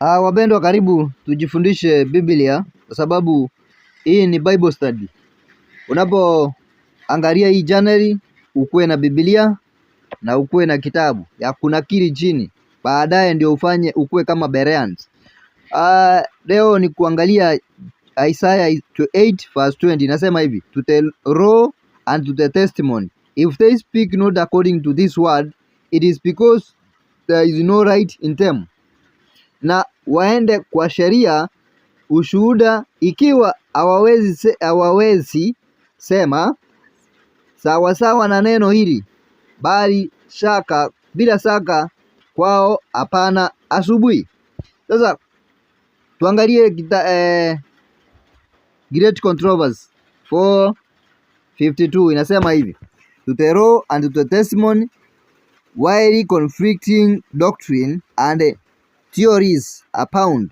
Wapendwa, karibu tujifundishe Biblia kwa sababu hii ni Bible study. Unapoangalia hii channel ukuwe na Biblia na ukuwe na kitabu ya kunakili chini, baadaye ndio ufanye ukuwe kama Bereans. Leo ni kuangalia Isaiah 8 verse 20, inasema hivi: "To the law and to the testimony, if they speak not according to this word, it is because there is no light in them." Na waende kwa sheria ushuhuda, ikiwa hawawezi sema sawasawa na neno hili, bali shaka bila shaka kwao hapana asubuhi. Sasa tuangalie Great Controversy 452, inasema hivi: "To the law and to the testimony, while conflicting doctrine and theories abound,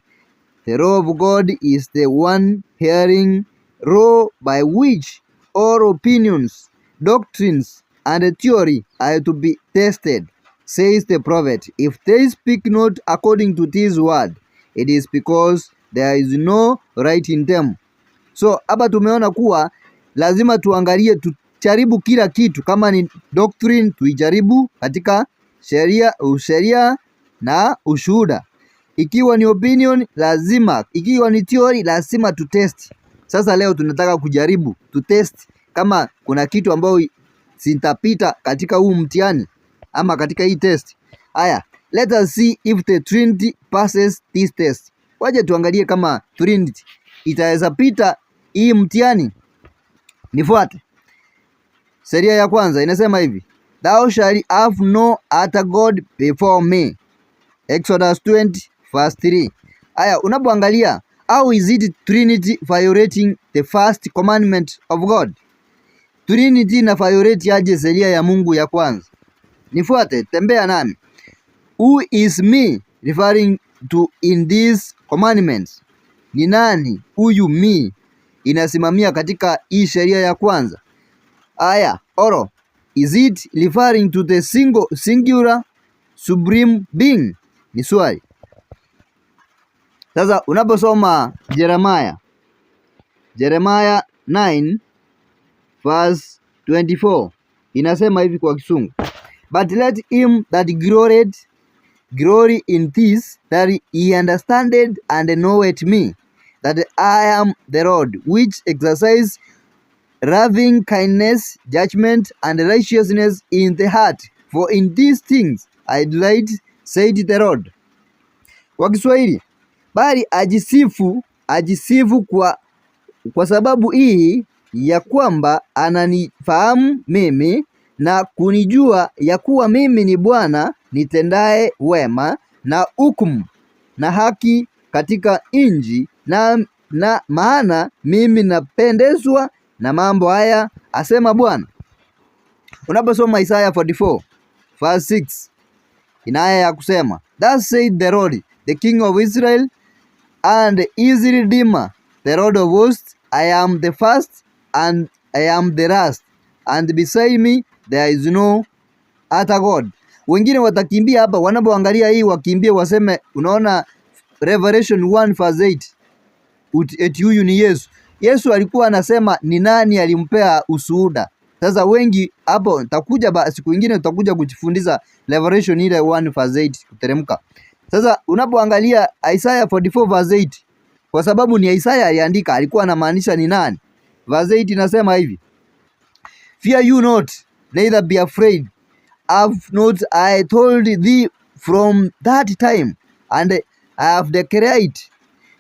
the law of God is the one unerring law by which all opinions, doctrines, and theory are to be tested, says the prophet. If they speak not according to this word, it is because there is no light in them." So hapa tumeona kuwa lazima tuangalie, tujaribu kila kitu. Kama ni doctrine, tuijaribu katika sheria, usheria na ushuhuda. Ikiwa ni opinion lazima, ikiwa ni theory lazima tutest. Sasa leo tunataka kujaribu tutest kama kuna kitu ambayo sitapita katika huu mtihani ama katika hii test. Haya, let us see if the Trinity passes this test. Waje tuangalie kama Trinity itaweza pita hii mtihani. Nifuate. Sheria ya kwanza inasema hivi: "Thou shalt have no other god before me." Exodus 20 verse 3. Aya, unapoangalia, how is it Trinity violating the first commandment of God? Trinity ina violate aje sheria ya Mungu ya kwanza? Nifuate, tembea nami. Who is me referring to in these commandments? Ni nani huyu me inasimamia katika hii sheria ya kwanza? Aya, oro, is it referring to the single singular supreme being? Ni swali. Sasa unaposoma Jeremiah 9 verse 24, inasema hivi kwa Kisungu: "But let him that gloried glory in this, that he understandeth and knoweth me, that I am the Lord, which exercise loving kindness, judgment, and righteousness in the earth. For in these things I delight, said the Lord." Kwa Kiswahili, bali ajisifu ajisifu kwa sababu hii ya kwamba ananifahamu mimi na kunijua ya kuwa mimi ni Bwana nitendaye wema na hukumu na haki katika nchi, na maana mimi napendezwa na mambo haya, asema Bwana. Unaposoma Isaya 44 verse 6, ina haya ya kusema: "Thus said the Lord, the King of Israel and his Redeemer, the Lord of hosts, I am the first and I am the last, and beside me there is no other God." Wengine watakimbia hapa wanapoangalia hii, wakimbie waseme, unaona Revelation 1 verse 8, eti huyu ni Yesu. Yesu alikuwa anasema ni nani alimpea ushuhuda. Sasa wengi hapo nitakuja siku ingine tutakuja kujifundisha Revelation ile 1 verse 8 kuteremka. Sasa unapoangalia Isaiah 44 verse 8, kwa sababu ni Isaiah aliandika, alikuwa anamaanisha ni nani? Verse 8 inasema hivi: "Fear you not, neither be afraid. Have not I told thee from that time, and I have declared,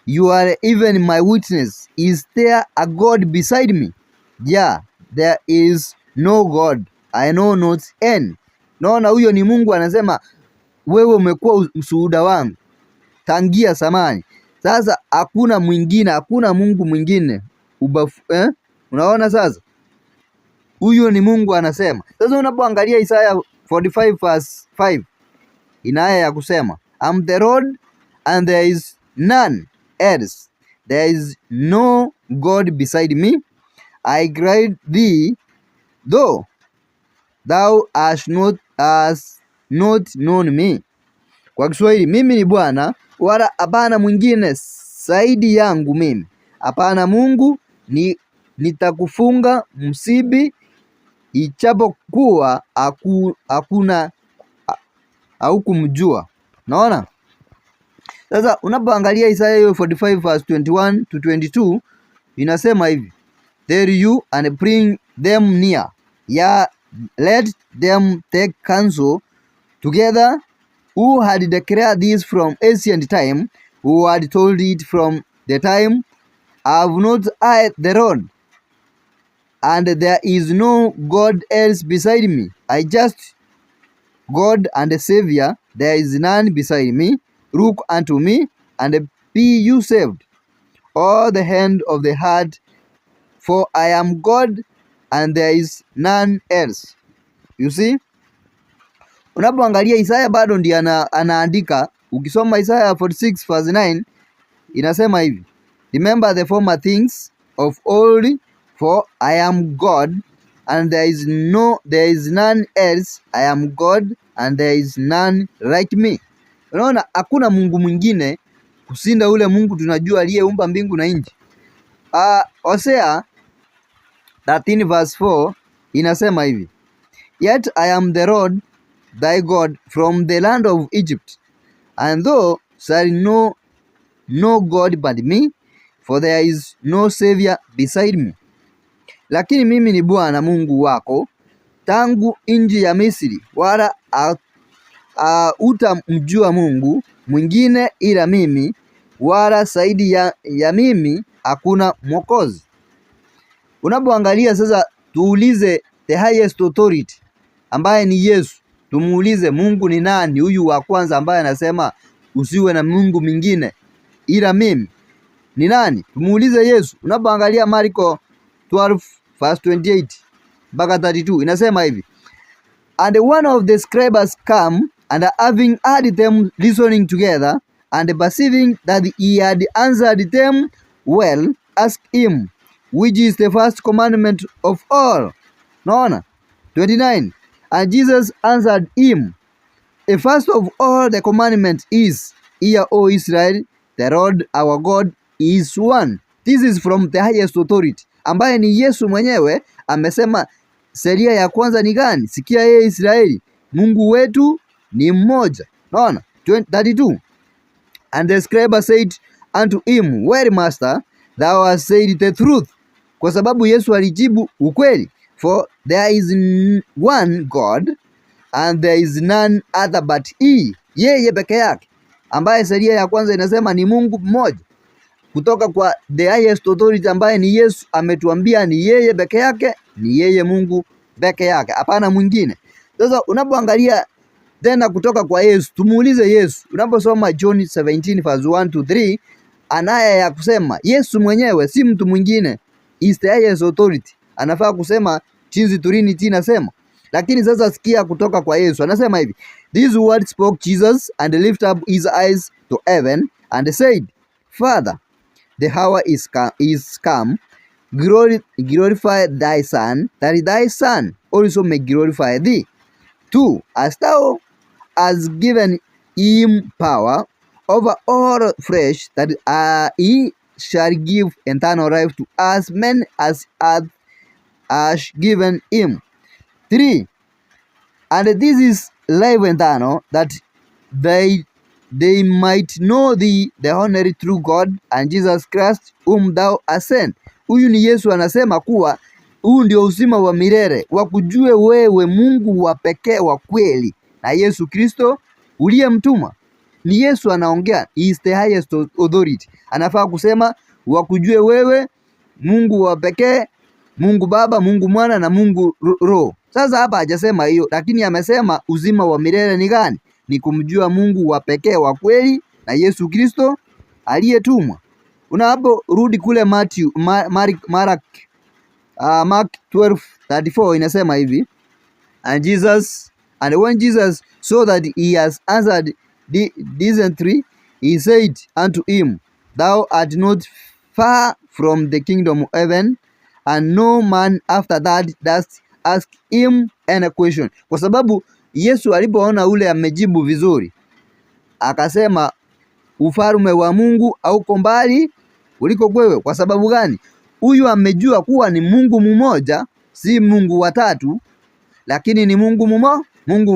you are even my witness. Is there a God beside me? Yeah, there is no God. I know not any." Naona huyo ni Mungu anasema wewe umekuwa mshuhuda wangu tangia zamani. Sasa hakuna mwingine, hakuna Mungu mwingine ubafu, eh? Unaona sasa? Huyo ni Mungu anasema. Sasa unapoangalia Isaya 45 verse 5, ina haya ya kusema: "I'm the Lord and there is none else. There is no God beside me. I created thee, though thou hast not known me." Kwa Kiswahili, mimi ni Bwana Wala hapana mwingine zaidi yangu mimi, hapana Mungu, nitakufunga msibi, ijapokuwa hakuna haukumjua. Naona sasa unapoangalia Isaya hiyo 45 verse 21 to 22 inasema hivi: Tell you and bring them near, ya let them take counsel together, who had declared this from ancient time, who had told it from the time? Have not I the Lord, and there is no God else beside me? I just God and the Savior, there is none beside me. Look unto me, and be you saved, all the end of the earth, for I am God, and there is none else. You see? Unapoangalia Isaya bado ndiye anaandika. Ukisoma Isaya 46 verse 9 inasema hivi: Remember the former things of old, for I am God and there is none else. I am God and there is none like me. Unaona, hakuna Mungu mwingine kushinda ule Mungu tunajua aliyeumba mbingu na nchi. Hosea 13 verse 4 inasema hivi: Yet I am the Lord thy God from the land of Egypt, and thou shalt know no God but me, for there is no savior beside me. Lakini mimi ni Bwana Mungu wako tangu nchi ya Misri, wala hutamjua Mungu mwingine ila mimi, wala zaidi ya mimi hakuna mwokozi. Unapoangalia sasa, tuulize the highest authority ambaye ni Yesu, tumuulize Mungu ni nani huyu wa kwanza ambaye anasema usiwe na Mungu mwingine ila mimi ni nani? Tumuulize Yesu. Unapoangalia Marko 12 verse 28 mpaka 32 inasema hivi: And one of the scribes come, and having heard them reasoning together, and perceiving that he had answered them well, asked him, "Which is the first commandment of all?" Naona 29. And Jesus answered him, "The first of all the commandment is, 'Hear, O Israel, the Lord our God is one.'" This is from the highest authority, ambaye ni Yesu mwenyewe amesema sheria ya kwanza ni gani? Sikia ye Israeli, Mungu wetu ni mmoja. Naona 32. And the scribe said unto him, "Well, Master, thou hast said the truth." Kwa sababu Yesu alijibu ukweli. "For there is one God and there is none other but he." Yeye peke yake, ambaye sheria ya kwanza inasema ni Mungu mmoja. Kutoka kwa the highest authority ambaye ni Yesu ametuambia ni yeye peke yake, ni yeye Mungu peke yake, hapana mwingine. Sasa unapoangalia tena kutoka kwa Yesu, tumuulize Yesu. Unaposoma John 17 verse 1 to 3, anaya ya kusema Yesu mwenyewe si mtu mwingine, is the highest authority. Anafaa kusema jinsi Trinity inasema. Lakini sasa sikia kutoka kwa Yesu, anasema hivi: "These words spoke Jesus and lift up his eyes to heaven and said, 'Father, the hour is come. Glorify thy Son, that thy Son also may glorify thee. Two, as thou hast given him power over all flesh, that he shall give eternal life to as many as hath has given him. Three, and this is life eternal, that they might know thee, the only true God, and Jesus Christ whom thou hast sent.'" Huyu ni Yesu anasema kuwa huu ndio uzima wa milele, wakujue wewe Mungu wa pekee wa kweli na Yesu Kristo uliyemtuma. Ni Yesu anaongea, he is the highest authority. Anafaa kusema wakujue wewe Mungu wa pekee, Mungu Baba, Mungu Mwana na Mungu Roho. Sasa hapa hajasema hiyo, lakini amesema uzima wa milele ni gani? Ni kumjua Mungu wa pekee wa kweli na Yesu Kristo aliyetumwa. Unaporudi kule Matthew, Mark, Mark, Mark 12:34 inasema hivi: And when Jesus saw that he has answered decently, he said unto him, 'Thou art not far from the kingdom of heaven.' And no man after that durst ask him any question." Kwa sababu Yesu alipoona ule amejibu vizuri, akasema Ufalme wa Mungu hauko mbali kuliko kwewe. Kwa sababu gani? Huyu amejua kuwa ni Mungu mmoja, si Mungu watatu, lakini ni Mungu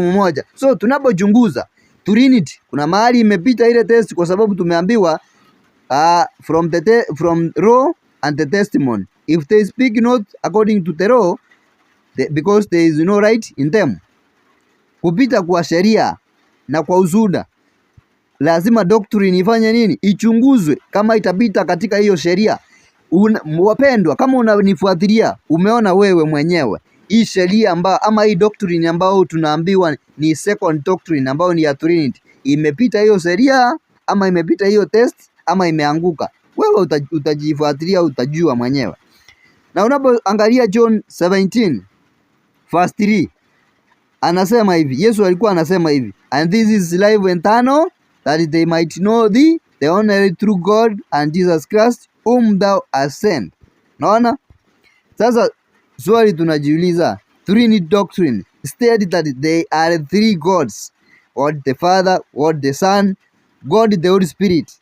mmoja. So tunapochunguza Trinity, kuna mahali imepita ile test, kwa sababu tumeambiwa from law and the testimony, if they speak not according to the law, because there is no right in them. Kupita kwa sheria na kwa ushuhuda, lazima doctrine ifanye nini? Ichunguzwe kama itapita katika hiyo sheria. Wapendwa, kama unanifuatilia, umeona wewe mwenyewe hii sheria ambayo ama hii doctrine ambayo tunaambiwa ni second doctrine ambayo ni ya Trinity, imepita hiyo sheria ama imepita hiyo test ama imeanguka? Wewe utajifuatilia, utajua mwenyewe. Na unapoangalia John 17 verse 3, anasema hivi, Yesu alikuwa anasema hivi, "And this is life eternal, that they might know thee, the only true God, and Jesus Christ whom thou hast sent." Naona sasa swali tunajiuliza, Trinity doctrine stated that they are three gods, God the Father, God the Son, God the Holy Spirit.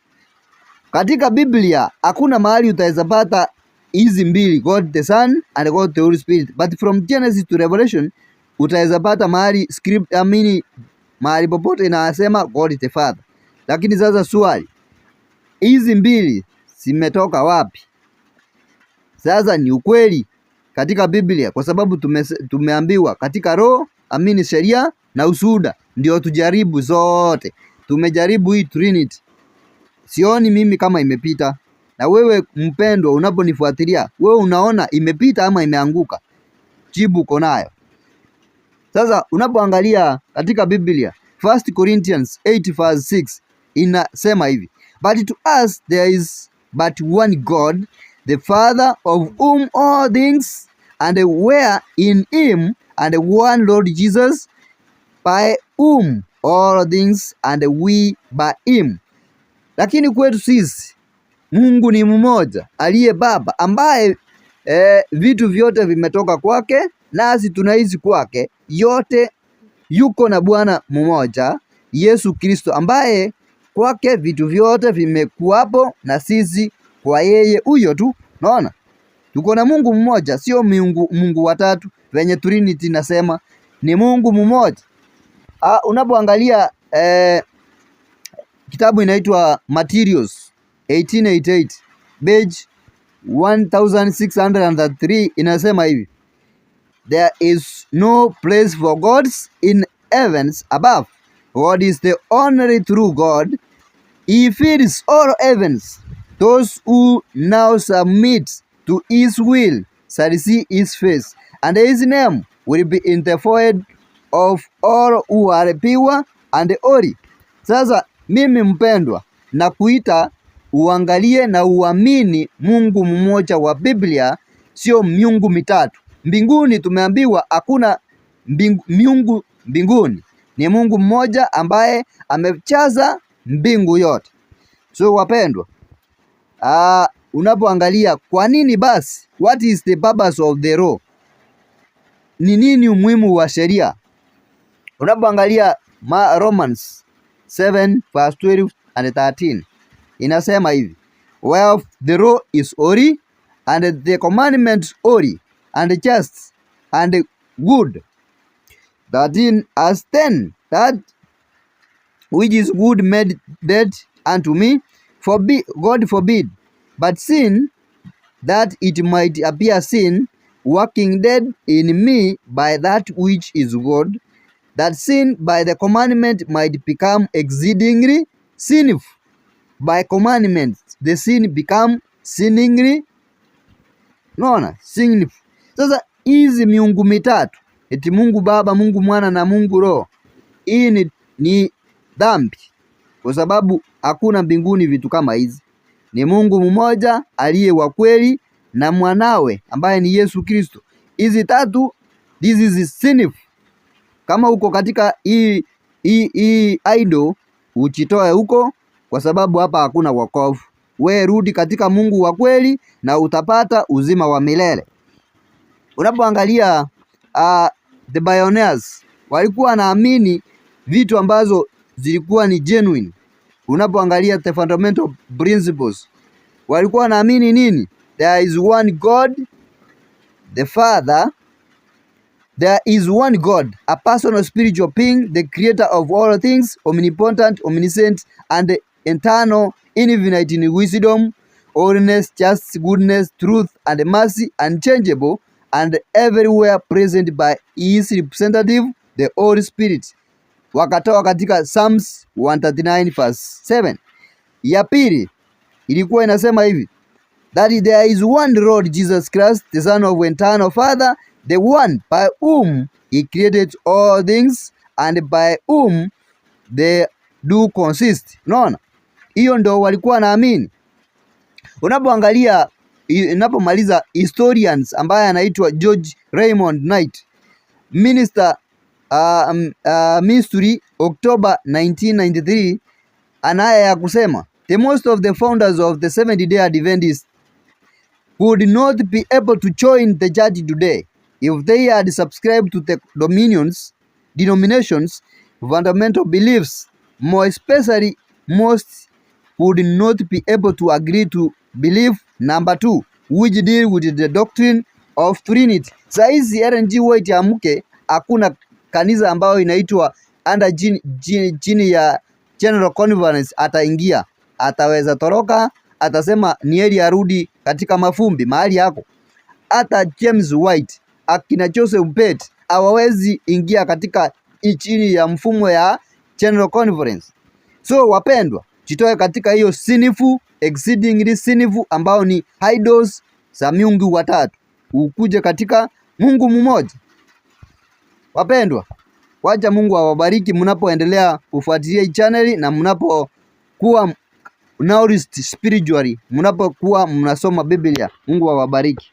Katika Biblia hakuna mahali utaweza pata hizi mbili, God the Son and God the Holy Spirit, but from Genesis to Revelation utaweza pata mahali script, I mean, mahali popote inasema God the Father. Lakini sasa swali, hizi mbili zimetoka wapi? Sasa ni ukweli katika Biblia, kwa sababu tumeambiwa katika roho, amini sheria na ushuhuda, ndio tujaribu zote. Tumejaribu hii Trinity, sioni mimi kama imepita. Na wewe mpendwa, unaponifuatilia, wewe unaona imepita ama imeanguka? Jibu uko nayo. Sasa unapoangalia katika Biblia, 1 Corinthians 8 verse 6 inasema hivi, "But to us there is but one God, the Father, of whom all things and were in him, and one Lord Jesus, by whom all things and we by him." Lakini kwetu sisi Mungu ni mmoja aliye Baba, ambaye vitu vyote vimetoka kwake, nasi tunaishi kwake, yote yuko na Bwana mmoja Yesu Kristo, ambaye kwake vitu vyote vimekuwapo na sisi kwa yeye huyo tu. Unaona? Tuko na Mungu mmoja, sio Mungu watatu venye Trinity nasema, ni Mungu mmoja. Unapoangalia kitabu inaitwa Materials 1888 page 1603 inasema hivi, "There is no place for gods in heavens above. God is the only true God. He fills all heavens. Those who now submit to his will shall see his face, and his name will be in the forehead of all who are pure and holy." Sasa mimi mpendwa, nakuita uangalie na uamini Mungu mmoja wa Biblia, sio miungu mitatu. Mbinguni tumeambiwa hakuna miungu mbinguni, ni Mungu mmoja ambaye amejaza mbingu yote. So wapendwa, unapoangalia kwa nini basi, what is the purpose of the law? Ni nini umuhimu wa sheria? Unapoangalia Romans 7 verse 12 and 13 inasema hivi, "Wherefore the law is holy, and the commandment holy, and just, and good. 13 As then that which is good made dead unto me? Forbid, God forbid. But sin, that it might appear sin, working dead in me by that which is good, that sin by the commandment might become exceedingly sinful." By commandment the sin become sinningly, unaona, sinful. Sasa hizi miungu mitatu, eti Mungu Baba, Mungu Mwana na Mungu Roho, hii ni dhambi, kwa sababu hakuna mbinguni vitu kama hizi. Ni Mungu mmoja aliye wa kweli na mwanawe ambaye ni Yesu Kristo. Hizi tatu, this is sinful. Kama uko katika hii idol, ujitoe huko, kwa sababu hapa hakuna wokovu. We rudi katika Mungu wa kweli na utapata uzima wa milele. Unapoangalia the pioneers walikuwa wanaamini vitu ambazo zilikuwa ni genuine. Unapoangalia the fundamental principles, walikuwa wanaamini nini? There is one God the Father. There is one God, a personal spiritual being, the creator of all things, omnipotent, omniscient, and eternal, infinite in wisdom, holiness, justice, goodness, truth, and mercy, unchangeable, and everywhere present by his representative, the Holy Spirit. Wakatoa katika Psalms 139 verse 7. Ya pili ilikuwa inasema hivi, that there is one Lord Jesus Christ, the Son of eternal Father, the one by whom he created all things and by whom they do consist. Unaona, hiyo ndo walikuwa naamini. Unapoangalia, inapomaliza, historians ambaye anaitwa George Raymond Knight, Minister Missouri, October 1993, anaye ya kusema, the most of the founders of the Seventh Day Adventists would not be able to join the church today if they had subscribed to the dominions denominations fundamental beliefs. More especially, most would not be able to agree to belief number two, which deal with the doctrine of Trinity. Saizi Ellen G. White amke, hakuna kanisa ambayo inaitwa under chini ya General Conference ataingia, ataweza toroka, atasema ni heri arudi katika mafumbi mahali yako. Hata James White, akina Joseph Bates hawawezi ingia katika chini ya mfumo ya General Conference. So wapendwa, jitoe katika hiyo sinful, exceedingly sinful, ambao ni idols za miungu watatu, ukuje katika Mungu mmoja. Wapendwa, wacha Mungu awabariki mnapoendelea kufuatilia hii channel na mnapokuwa nourished spiritually, mnapokuwa mnasoma Biblia. Mungu awabariki.